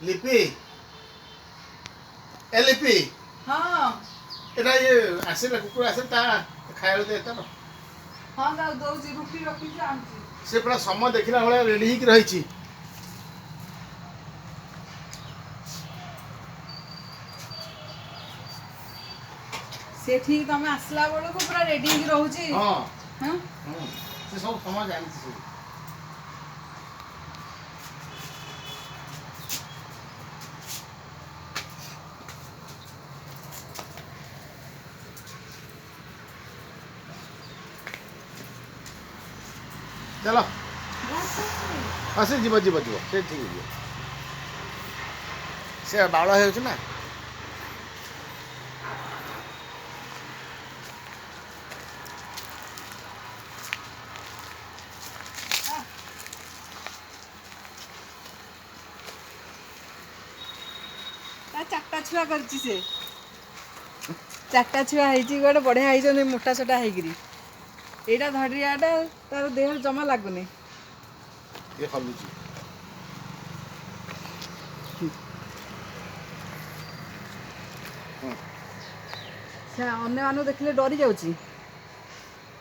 ଲିପି, ଏ ଲିପି। ହଁ। ଏଟା ଇଏ ଆସିଲେ, କୁକୁର ଆସିଲେ ତା ଖାଇବାକୁ ଦେ ତାର। ହଁ, ତାକୁ ଦଉଛି, ରୁଟି ରଖିଛି, ଆଣୁଛି। ସେ ପୁରା ସମୟ ଦେଖିଲା ଭଳିଆ ରେଡି ହେଇକି ରହିଛି। ସେ ଠିକ ତମେ ଆସିଲା ବେଳକୁ ପୁରା ରେଡି ହେଇକି ରହୁଛି। ହଁ। ହଁ। ସେ ସବୁ ସମୟ ଜାଣିଛି ସବୁ। ଚାଲ। ହଁ, ସେ ଯିବ, ଯିବ, ଯିବ, ସେ ଠିକ ଯିବ। ସେ ବାଉଳା ହେଇଯାଉଛି ନା। ତା ଚାରିଟା ଛୁଆ କରିଛି ସେ। ଚାରିଟା ଛୁଆ ହେଇଛି, ଗୋଟେ ବଢିଆ ହେଇଛନ୍ତି, ମୋଟା ସୋଟା ହେଇକିରି। ଏଇଟା ଧରିଆଟା ତାର ଦେହରେ ଜମା ଲାଗୁନି। ଇଏ ହଲୁଛି। ସେ ଅନ୍ୟମାନଙ୍କୁ ଦେଖିଲେ ଡରି ଯାଉଛି।